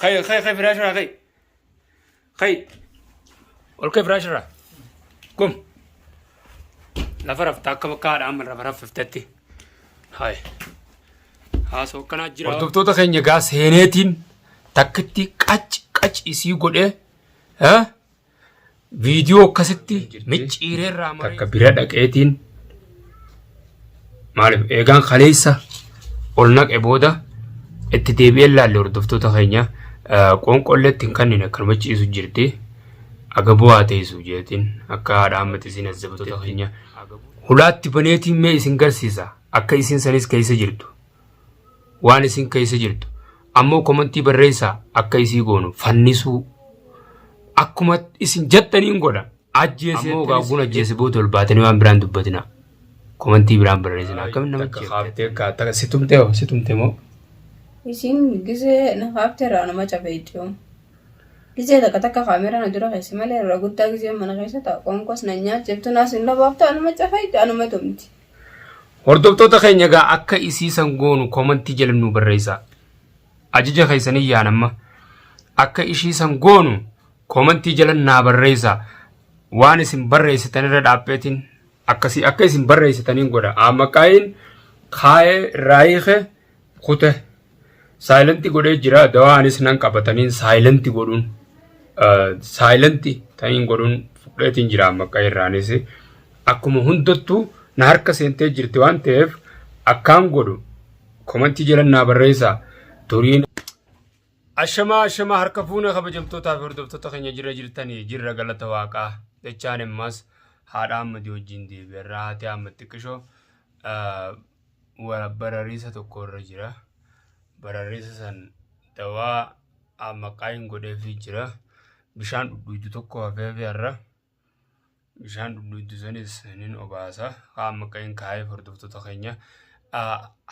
Kai kai kai firaasharraa kai. Kai. Ol kai firaasharraa. Kum. Lafa rafta akka bakka haadha amma lafa raffiftetti. Hai. Haasoo akkanaa jira. Hordoftoota keenya gaa seeneetiin takkitti qac qac isii godhee viidiyoo akkasitti micciireerraa maree takka bira dhaqeetiin maaliif eegaan kaleessa ol naqe booda itti deebi'ee laalle hordoftoota keenya qoonqolleetti hin kanneen akkanuma ciisu jirti agaboo haa teessu jeetiin akka haadha ammatti isin azzabtoota keenya hulaatti baneetiin mee isin garsiisa akka isin sanis keessa jirtu waan isin keessa jirtu ammoo komantii barreessaa akka isii goonu fannisuu akkuma isin jettaniin godha ajjeese ammoo gaagguun ajjeese booda ol baatanii waan biraan dubbatina komantii biraan barreessina akkamiin nama Takka kaaftee takka si tumtee hoo si tumte moo Isin gizee na kaaftee irraa nama cafeetti. Gizee takka takka kaameeraa na dura keessa malee irra guddaa gizee mana keessa ta'a qoonqos na nyaachiftu naas hin labaaftu anuma cafeetti anuma tumti. Hordoftoota keenya egaa akka isii san goonu komantii jala nuu barreessaa. Ajaja keessanii yaan amma akka ishii san goonu komantii jala naa barreessaa. Waan isin barreessitan irra dhaabbeetiin akkasii akka isin barreessitaniin godha. Ammaqaayin kaayee irraa hiike kute. Saayilanti godhee jira. Dawaa anis nan qabataniin saayilanti godhuun saayilanti ta'in godhuun fudheetiin jira maqaa irraanis. Akkuma hundattuu na harka seentee jirti waan ta'eef akkaan godhu komantii jala naa barreessaa turiin. Ashamaa ashamaa harka fuune kabajamtootaa fi hordoftoota keenya jirra jirtanii jirra galata waaqaa jechaan ammas haadha Ahmadi wajjin deebi'erraa haati Ahmad xiqqishoo Barariisa tokko irra jira. Barariisa san dawaa maqaa hin godheefii jira. Bishaan dhudhuydu tokko hafeefi har'a. Bishaan dhudhuydu sanis nin obaasa. Haa maqaa hin kaa'eef hordoftoota keenya.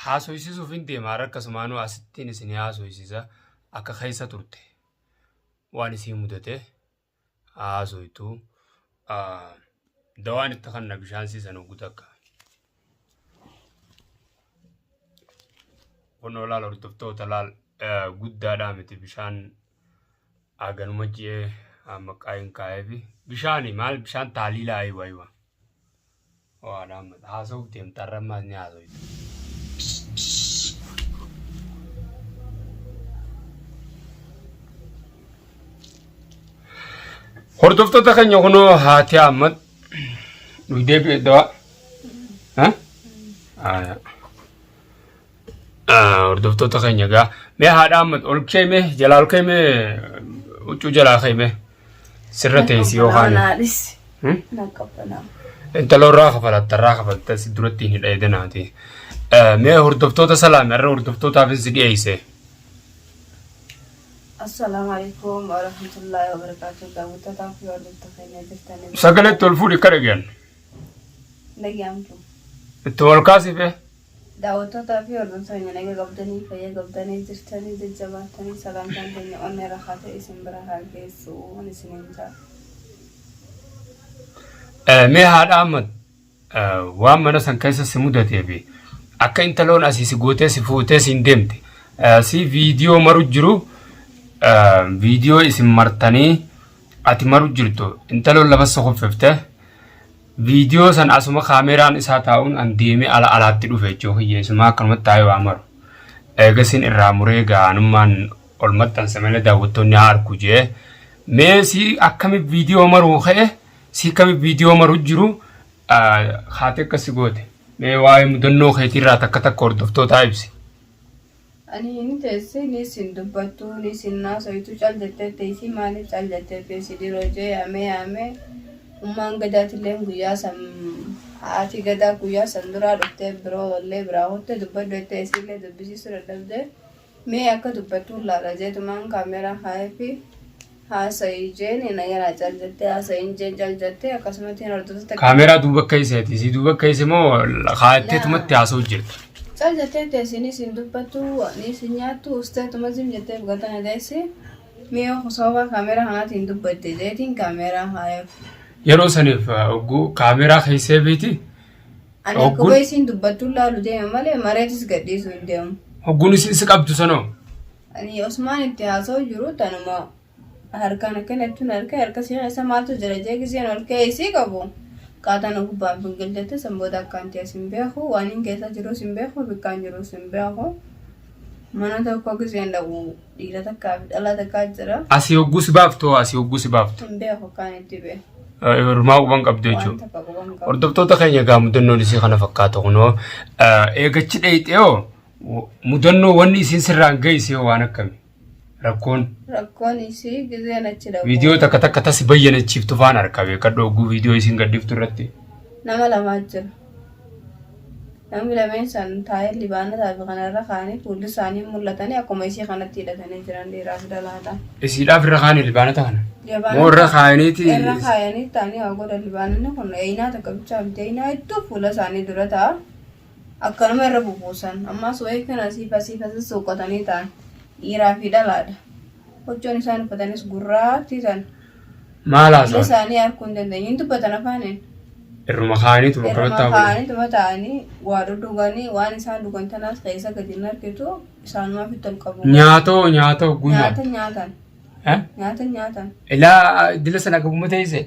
Haasoysiisuuf hin deema. Har'a akkasumaanuu asittiin isin haasoysiisa. Akka keessa turte waan isii mudate haasoytu. Dawaan itti kanna bishaan siisan hogguu takka. Kunoo laal hordoftoota laal guddaadhaa miti bishaan haganuma ji'ee maqaa hin kaa'eefi. Bishaani maal bishaan taaliilaa ayiwa ayiwa. Waan amma haasa'uuf deemta har'a ammaas ni haasoyta. Hordoftoota keenya kunoo haati Ahmad dhugdee dawaa. Hordoftoota keenya egaa mee haadha Ahmad ol keemee jalaa ol keemee huccuu jalaa keemee sirra teessi yookaan. Naadhis. Na qabbanaa. Intala irraa kafalatta irraa kafalta si duratti hin hidha edanaati. Mee hordoftoota salaami har'a hordoftootaafis si dhiyeesse. Assalaamu alaikum warahmatullahi wabarakatuh. Daawwattootaa fi hordoftoota keenya jirtanii. Sagalee itti ol fuudhi akka dhagayan. Dhaga'amtu. Itti ol kaasife. Daawwattootaa fi hordoftoota keenya naga qabdanii fayya qabdanii jirtanii jajjabaattanii sagantaan keenya onnee irra haa ta'e isin bira haa geessu waan isiniin jaa. Mee haadha Ahmad waan mana san keessa si mudatee fi akka intaloon asii si gootee si fuutee siin deemte si viidiyoo maru jiru viidiyoo isin martanii ati maru jirtu intaloon lafa si kuffifte viidiyoo san asuma kaameraan isaa taa'uun an deemee ala alaatti dhufe jechuu kiyya isumaa akkanumatti taa'ee waa maru eegasiin irraa muree gaanummaan ol maxxanse malee daawwattoonni haa arku jee mee si akkami viidiyoo maruu ka'e si akkami viidiyoo maru jiru haati akkasi goote mee waa'ee mudannoo keetiirraa takka takka hordoftootaa ibsi. Ani ni teesse ni isin dubbattu ni isin naasoytu cal jettee teessi maaliif cal jettee teessi dhiiroo jee yaamee yaamee ummaan gadaatilleen guyyaa san haati gadaa guyyaa san duraa dhuftee biroo wallee biraa kutte dubbadhu jettee isiillee dubbisiisuu dadhabdee Mee akka dubbattuun laala jeetumaan kaameeraa kaayeefi haasa'i jeeni na jalaa cal jettee haasa'iin jeen cal jettee akkasumatti hin hordoftoota Kaameeraa duuba keesseeti. Si duuba keesse moo kaayatteetumatti haasa'u jirta. Cal jettee teessinis hin dubbattu nis hin nyaattu usteetuma zim jettee gatana teessi mee sababa kaameeraa kanaatiin dubbatte jeetiin kaameeraa kaayeef. Yeroo saniif ogguu kaameeraa keessee beeti Ani akkuma isiin dubbattuun laalu deema malee mareetis gadhiisuu hin deemu. Hogguun isin si qabdu sanoo. Ani osumaan itti haasa'u jiru tanuma harkaan akkana jechuun harka harka isii keessa maaltu jira jee giseen ol ka'ee isii qabu qaatana gubbaan fingilchette san booda akkaan ta'es hin beeku waan hin keessa jirus hin beeku bikkaan jirus hin beeku mana tokko giseen dhaqu dhiira takkaa fi dhalaa takkaa jira. Asii hogguu si baaftu hoo asii hogguu si baaftu. Hin beeku akkaan itti beeku. Hirmaa quban qabdu Waan jechuudha. takka quban qabu. Hordoftoota keenya egaa mudannoon isii kana fakkaata kunoo eegachi dheeyxee hoo mudannoo wanni isiin sirraan geessee hoo waan akkami rakkoon Rakkoon isii gizeen achi dhaqu. viidiyoo takka takka tasi bayyanachiiftu faan arka beekadhu hogguu viidiyoo isiin gadhiiftu irratti. Nama lamaa jira. Namni lameen san taa'ee libaana taafi kana irra kaa'anii fuulli isaanii mul'atanii akkuma isii kanatti hidhatanii jiran dhiiraa fi dhalaadha. Isiidhaaf irra kaa'anii libaanota kana. Moo irra kaa'aniiti. Irra kaayanii ta'anii haa godhan libaanonni kun eeyinaa takka bichaa miti eeyinaa hedduu fuula isaanii dura ta'a. Akkanuma irra bubuusan. Ammaas wayii kana asiif asiif asi suuqqatanii ta'an dhiiraa fi dhalaadha. Huccuun isaan uffatanis gurraattii tan. Maal Fuula haasa'an? isaanii arguu hin dandeenye. Hin dubbatan afaaniin. Irruma kaa'aniituma Irruma akkamatti haa kaa'aniituma ta'anii waa dhudhuganii waan isaan dhugan tanaas keessa gadi hin argitu isaanumaa ofitti ol qabu. Nyaatoo nyaatoo hogguu Nyaata nyaatu. nyaatan. Eh? Nyaata nyaatan. Ilaa dila sana gabuma teesse.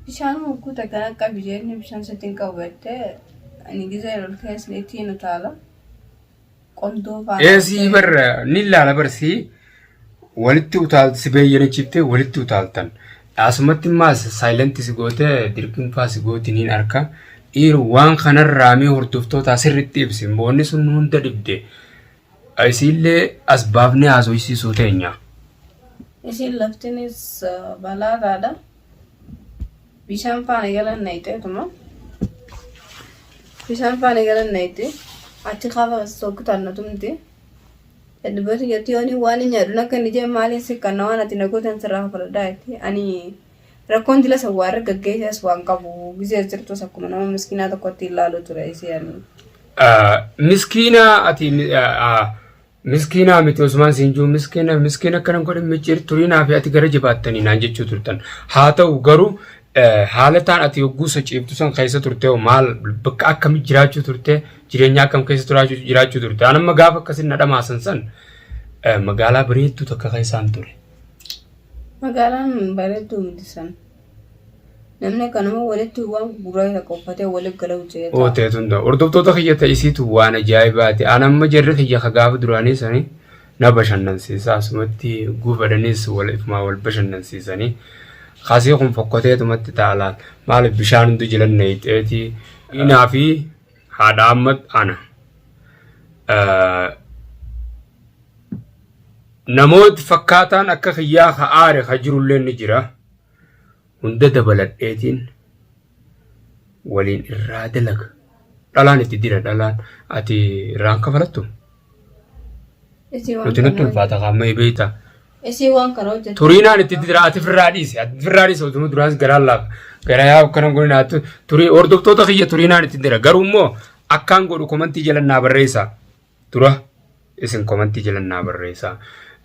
Bishaan hogguu takka akka bijeenni bishaan sitti hin qabu jettee ani gizee ol keessa ittiin utaala. Qondoo faana. Eesii bar ni ilaala bar sii walitti utaalti si beeyyanachiiftee walitti utaaltan. Asumatti immaas saayilanti si gootee dirqinfaa si gooti niin arka. Dhiiru waan kanarraa mee hordoftootaa sirriitti ibsi. Boonni sun hunda dhibde. Isiillee as baafnee haasofsiisuu teenya. Isiin laftinis balaataadha. Bishaan faana galan nayxeetuma. Bishaan faana galan nayxee achi kaafa sokkitaan na tumti. Dubbatu jetti yooni waan hin nyaadhu akka inni jee maaliin sikkanna waan ati na gootan sirraa kaffaladhaa jetti. Ani rakkoon dila san waan gaggeesses waan qabu gizee jirtus akkuma nama miskiinaa tokkotti ilaalu ture isii ani. Miskiina ati Miskiinaa miti osumaan siin jiru miskiina miskiina akkana godhin micciir turiinaa fi ati gara jabaattanii naan jechuu turtan. Haa ta'u garuu haala taan ati yogguu sochiiftu san keessa turte hoo maal bakka akkamii jiraachuu turte jireenya akkam keessa turaachuu jiraachuu turte. An amma gaafa akkasin na dhamaasan san magaalaa bareedduu takka keessaan ture. Magaalaan bareedduu miti san. Namni akkanuma walitti waan gurgurraa takka uffatee walitti gala hojjetee ta'a. Ootee tun ta'u. Hordoftoota kiyya ta'e isiitu waan ajaa'ibaati. An amma jarri kiyya ka gaafa duraanii sani na bashannansiisa. Asumatti gufadhanis wal ifumaa wal bashannansiisanii. Kasii kun fokkoteetumatti ta'a laal. Maaliif bishaan hundi jilan nayixeeti. Inaa fi haadha amma ana. Namooti fakkaataan akka kiyyaa ka aare ka jirullee ni jira. Hunda dabaladheetiin waliin irraa dalaga. Dhalaan itti dira dhalaan ati irraan kafalattu. Isii waan Nuti nutti kana ulfaata kaamma beektaa. Isii waan kana hojjette. Turiinaan itti dira ati firraa dhiisi ati firraa dhiisi otuma duraas garaan laafa. Gara yaa akkana godhin ati turii hordoftoota kiyya turiinaan itti dira garuu immoo akkaan godhu komantii jala naa barreessaa. Dura isin komantii jala naa barreessaa.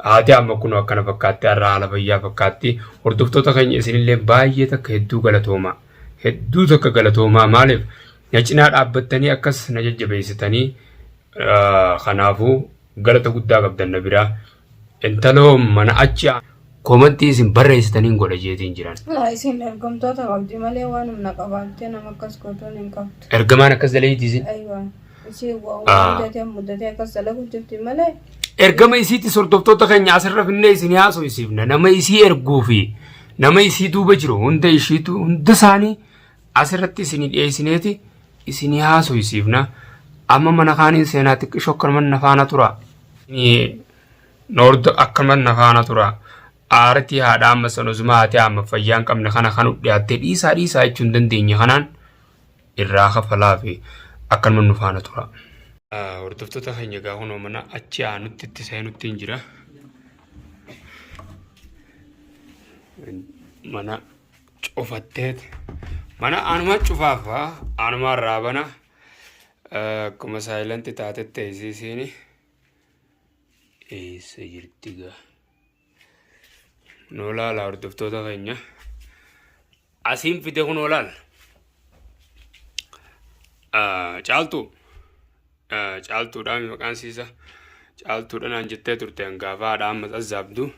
Haati amma kun akkana fakkaatti har'a haala fayyaa fakkaatti. Hordoftoota keenya isinillee baay'ee takka hedduu galatoomaa. Hedduu takka galatoomaa maaliif na cinaa dhaabbattanii akkas na jajjabeessitanii kanaafuu galata guddaa qabdan na biraa. Intaloo mana achi komantii isin barreessitaniin godha jeetiin jiran. Laa isin ergamtoota qabdi malee waan humna qabaattee nama akkas gootuun hin qabdu. Ergamaan akkas dalayiiti isin. Aywa. Isii waan Ah. muddatee muddatee akkas dalagu jirti malee. Ergama isiitis hordoftoota keenya asirra finnee isin haasofsiifna. Nama isii erguu fi nama isii duuba jiru hunda ishiitu hunda isaanii asirratti isinii dhiyeessineeti isinii haasofsiifna. Amma mana kaaniin seenaa xiqqishoo akkanuma na faana tura. Noordo akkanuma na faana tura. Aartii haadha amma sana osuma haati amma fayyaa hin qabne kana kan dhiyaattee dhiisaa dhiisaa jechuu hin dandeenye kanaan irraa kafalaa fi akkanuma nu faana tura. Hordoftoota keenya egaa kunoo mana achi aanutti itti seenutti hin jira. Mana cufatteet mana anuma cufaafa anuma irraa bana akkuma saayilanti taatetti eessiisiini eessa jirti gaa. Noo laala hordoftoota keenya. Asiin fide kunoo laal. Caaltuu. Caaltuudhaa maqaan siisa. Caaltuudha naan jettee turte hangaafa haadha amma azzaabdu.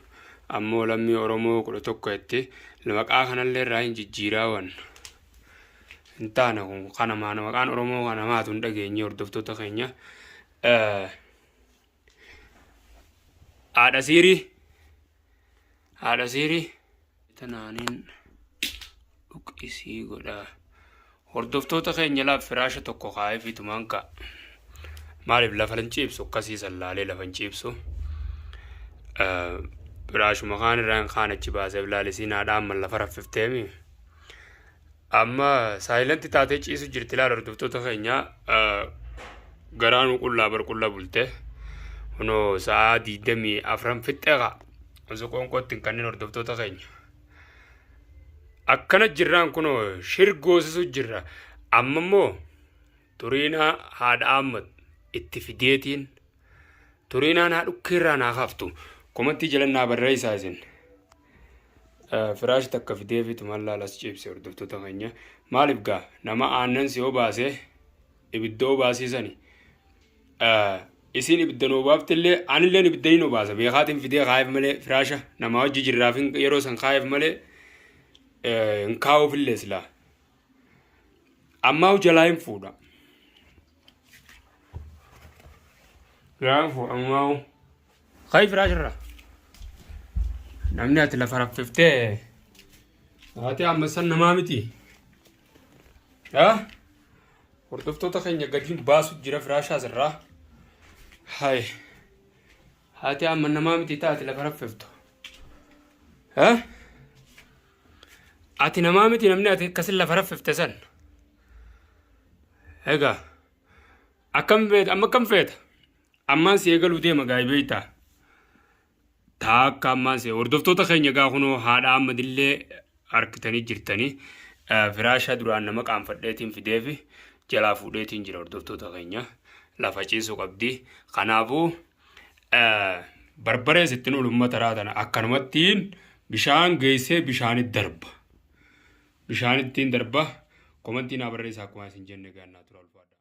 Ammoo lammii Oromoo 11 jetti. Maqaa kanallee irraa hin jijjiiraa wan. Hin taane kun kana maana maqaan Oromoo kana maatu hin dhageenye hordoftoota keenya. Haadha siirii. Haadha siirii. Tanaaniin dhuqisii godha. Hordoftoota keenya laaf firaasha tokko kaa'ee fitumaan ka'a. Maaliif lafa hin ciibsu akkasii sallaalee lafa hin ciibsu. Firaashuma kaan irraa hin kaan achi baasee laalisiin haadha amma lafa raffifteemi. Amma saayilanti taatee ciisu jirti laala hordoftoota keenya garaanuu qullaa bar qulla bulte. Kunoo sa'aa 24 fixxee ka'a. Osoo qoonqootti hin kanneen hordoftoota keenya. Akkana jirraan kunoo shirgoosisu jirra. Amma immoo Turiinaa haadha Ahmad itti fideetiin turiinaan haa dhukkeerraa naa kaaftu. Komantii jala naa barreessaa isin. Firaash takka fidee fi tumaan laalas ciibse hordoftoota keenya. Maaliif gaa nama aannan si obaase ibidda obaasiisani. Isiin ibidda nu obaafte illee anilleen ibidda hin obaasa beekaatiin fidee kaa'eef malee firaasha namaa hojii jirraaf yeroo san kaa'eef malee hin kaa'uuf illee silaa. Ammaa jalaa hin fuudha. Jalaa hin fuudha ammaa. Ka'i firaasharra. Namni ati lafa raffiftee haati amma san namaa miti. Haa? Hordoftoota keenya gadiin baasu jira firaashaa asirraa. Hayi. Haati amma namaa miti taati lafa raffiftu. Haa? Ati namaa miti namni ati akkasin lafa raffifte san. Egaa akkam feeta amma akkam feeta? Ammaan si eegaluu deema gaa'ii beektaa? Taakka ammaan si hordoftoota keenya gaa kunoo haadha Ahmadillee harkitanii jirtanii firaasha duraan nama qaanfadheetiin fideefi jalaa fuudheetiin jira hordoftoota keenya lafa ciisu qabdi. Kanaafuu Barbarees ittiin oolu uummata raatana akkanumattiin bishaan geessee bishaanitti darba. Bishaanittiin darba. Komantii naa barreessaa akkuma isin jenne gaannaa tura ulfaadha.